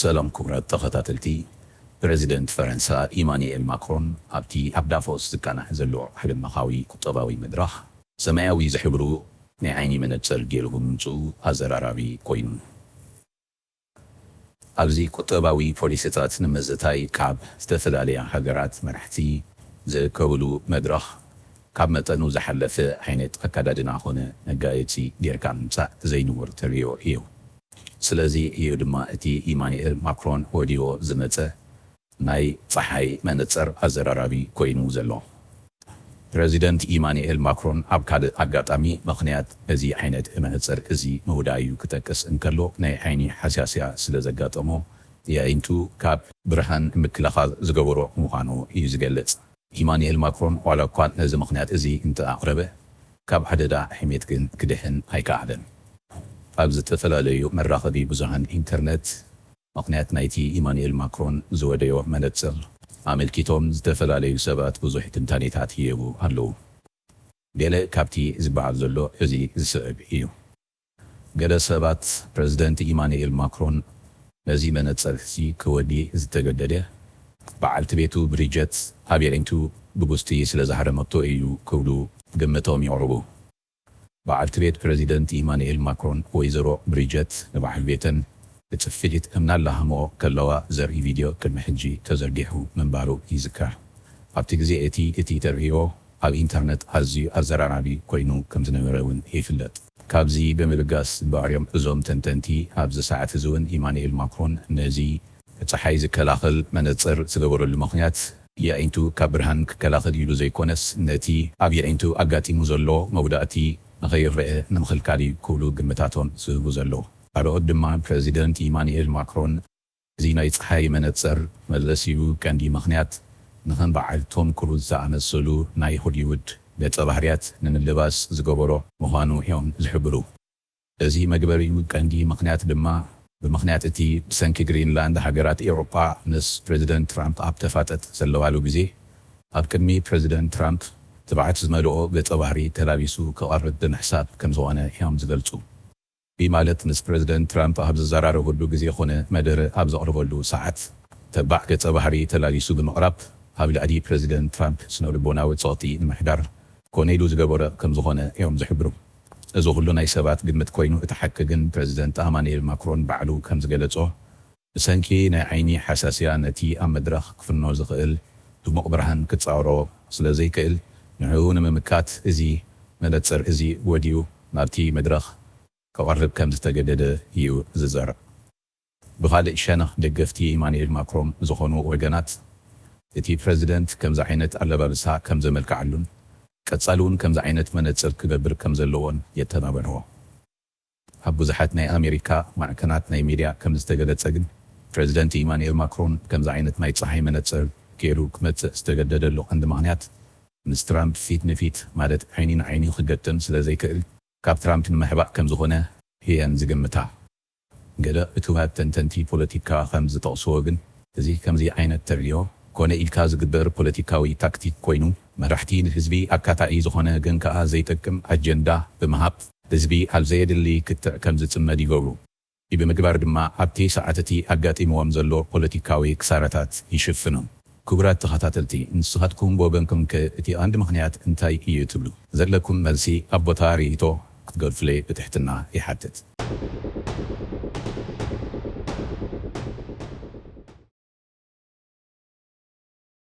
ሰላም ክቡራት ተኸታተልቲ፣ ፕረዚደንት ፈረንሳ ኢማኑኤል ማክሮን ኣብቲ ኣብ ዳቮስ ዝቃናሕ ዘሎ ዓለምለኻዊ ቁጠባዊ መድረኽ ሰማያዊ ዝሕብሩ ናይ ዓይኒ መነጽር ገይሩ ብምምጽኡ ኣዘራራቢ ኮይኑ። ኣብዚ ቁጠባዊ ፖሊሲታት ንምዝታይ ካብ ዝተፈላለያ ሃገራት መራሕቲ ዝእከብሉ መድረኽ፣ ካብ መጠኑ ዝሓለፈ ዓይነት ኣከዳድና ኾነ መጋየጺ ጌርካ ምምጻእ ዘይንቡር ተርእዮ እዩ። ስለዚ እዩ ድማ እቲ ኢማኑኤል ማክሮን ወዲዎ ዝመጸ ናይ ጸሓይ መነጸር ኣዘራራቢ ኮይኑ ዘሎ። ፕረዚደንት ኢማኑኤል ማክሮን ኣብ ካልእ ኣጋጣሚ ምኽንያት እዚ ዓይነት መነጸር እዚ ምውዳዩ ክጠቅስ እንከሎ፣ ናይ ዓይኒ ሓስያስያ ስለ ዘጋጠሞ፣ የዒንቱ ካብ ብርሃን ንምክልኻል ዝገበሮ ምዃኑ እዩ ዝገልጽ። ኢማኑኤል ማክሮን ዋላ እኳ ነዚ ምኽንያት እዚ እንተኣቕረበ፣ ካብ ኣደዳ ሕሜት ግን ክድሕን ኣይከኣለን። ኣብ ዝተፈላለዩ መራኸቢ ብዙሃን ኢንተርነት፣ ምኽንያት ናይቲ ኢማኑኤል ማክሮን ዝወደዮ መነጽር ኣመልኪቶም ዝተፈላለዩ ሰባት ብዙሕ ትንታኔታት ይህቡ ኣለዉ። ገለ ካብቲ ዝበሃል ዘሎ እዚ ዝስዕብ እዩ። ገለ ሰባት፣ ፕረዚደንት ኢማኑኤል ማክሮን ነዚ መነጽር እዚ ክወዲ ዝተገደደ፣ በዓልቲ ቤቱ ብሪጀት ኣብ የዒንቱ ብጉስጢ ስለ ዝሃረመቶ እዩ ክብሉ ግምቶም የቕርቡ። በዓልቲ ቤት ፕረዚደንት ኢማኑኤል ማክሮን፣ ወይዘሮ ብሪጀት፣ ንበዓል ቤተን ብጽፍዒት እምና ላሃምኦ ከለዋ ዘርኢ ቪድዮ ቅድሚ ሕጂ ተዘርጊሑ ምንባሩ ይዝከር። ኣብቲ ግዜ እቲ፣ እቲ ተርእዮ ኣብ ኢንተርነት ኣዝዩ ኣዘራራቢ ኮይኑ ከም ዝነበረ እውን ይፍለጥ። ካብዚ ብምብጋስ፣ ብዕርዮም እዞም ተንተንቲ፣ ኣብዚ ሰዓት እዚ እውን ኢማኑኤል ማክሮን ነዚ ጸሓይ ዝከላኸል መነጽር ዝገበረሉ ምኽንያት፣ የዒንቱ ካብ ብርሃን ክከላኸል ኢሉ ዘይኮነስ፣ ነቲ ኣብ የዒንቱ ኣጋጢሙ ዘሎ መጉዳእቲ ንኸይረአ ንምኽልካል እዩ ክብሉ ግምታቶም ዝህቡ ዘለዉ። ካልኦት ድማ፣ ፕረዚደንት ኢማኑኤል ማክሮን እዚ ናይ ጸሓይ መነጽር መለሲኡ ቀንዲ ምኽንያት፣ ንኸም በዓል ቶም ክሩዝ ዝኣመሰሉ ናይ ሆሊውድ ገጸ ባህርያት ንምልባስ ዝገበሮ ምዃኑ እዮም ዝሕብሩ። እዚ መግበሪኡ ቀንዲ ምኽንያት ድማ፣ ብምኽንያት እቲ ብሰንኪ ግሪንላንድ ሃገራት ኤውሮጳ ምስ ፕረዚደንት ትራምፕ ኣብ ተፋጠጥ ዘለዋሉ ግዜ፣ ኣብ ቅድሚ ፕረዚደንት ትራምፕ ትብዓት ዝመልኦ ገጸ ባህሪ ተላቢሱ ክቐርብ ብምሕሳብ ከም ዝኾነ እዮም ዝገልጹ። እዚ ማለት፣ ምስ ፕረዚደንት ትራምፕ ኣብ ዝዘራረበሉ ግዜ ኾነ መደረ ኣብ ዘቕርበሉ ሰዓት፣ ተባዕ ገጸ ባህሪ ተላቢሱ ብምቕራብ፣ ኣብ ልዕሊ ፕረዚደንት ትራምፕ ስነ-ልቦናዊ ጸቕጢ ንምሕዳር ኮነ ኢሉ ዝገበረ ከም ዝኾነ እዮም ዝሕብሩ። እዚ ኩሉ ናይ ሰባት ግምት ኮይኑ፣ እቲ ሓቂ ግን፣ ፕረዚደንት ኣማኑኤል ማክሮን ባዕሉ ከም ዝገለጾ፣ ብሰንኪ ናይ ዓይኒ ሓሳስያ ነቲ ኣብ መድረኽ ክፍኖ ዝኽእል ድሙቕ ብርሃን ክጻወሮ ስለ ዘይክእል፣ ንዕኡ ንምምካት እዚ መነጽር እዚ ወድዩ ናብቲ መድረኽ ክቐርብ ከም ዝተገደደ እዩ ዝዝረብ። ብኻልእ ሸነኽ፣ ደገፍቲ ኢማኑኤል ማክሮን ዝኾኑ ወገናት፣ እቲ ፕረዚደንት ከምዚ ዓይነት ኣለባብሳ ከም ዘመልክዓሉን ቀጻሊ እውን ከምዚ ዓይነት መነጽር ክገብር ከም ዘለዎን የተባብዕዎ። ኣብ ብዙሓት ናይ ኣሜሪካ ማዕከናት ናይ ሚድያ ከም ዝተገለጸ ግን፣ ፕረዚደንት ኢማኑኤል ማክሮን ከምዚ ዓይነት ናይ ጸሓይ መነጽር ገይሩ ክመጽእ ዝተገደደሉ ቀንዲ ምኽንያት፣ ምስ ትራምፕ ፊት ንፊት፣ ማለት ዓይኒ ንዓይኒ ክገጥም ስለ ዘይክእል፣ ካብ ትራምፕ ንምሕባእ ከም ዝኾነ እየን ዝግምታ። ገለ እቱባት ተንተንቲ ፖለቲካ ከም ዝጠቕስዎ ግን፣ እዚ ከምዚ ዓይነት ተርእዮ ኮነ ኢልካ ዝግበር ፖለቲካዊ ታክቲክ ኮይኑ፣ መራሕቲ ንህዝቢ ኣካታዒ ዝኾነ ግን ከኣ ዘይጠቅም ኣጀንዳ ብምሃብ፣ ህዝቢ ኣብ ዘየድሊ ክትዕ ከም ዝጽመድ ይገብሩ። እዚ ብምግባር ድማ ኣብቲ ሰዓት እቲ ኣጋጢምዎም ዘሎ ፖለቲካዊ ክሳራታት ይሽፍኑ። ክቡራት ተኸታተልቲ፣ ንስኻትኩም ብወገንኩም ከ እቲ ቀንዲ ምኽንያት እንታይ እዩ ትብሉ? ዘለኩም መልሲ ኣብ ቦታ ርእይቶ ክትገድፉለይ ብትሕትና ይሓትት።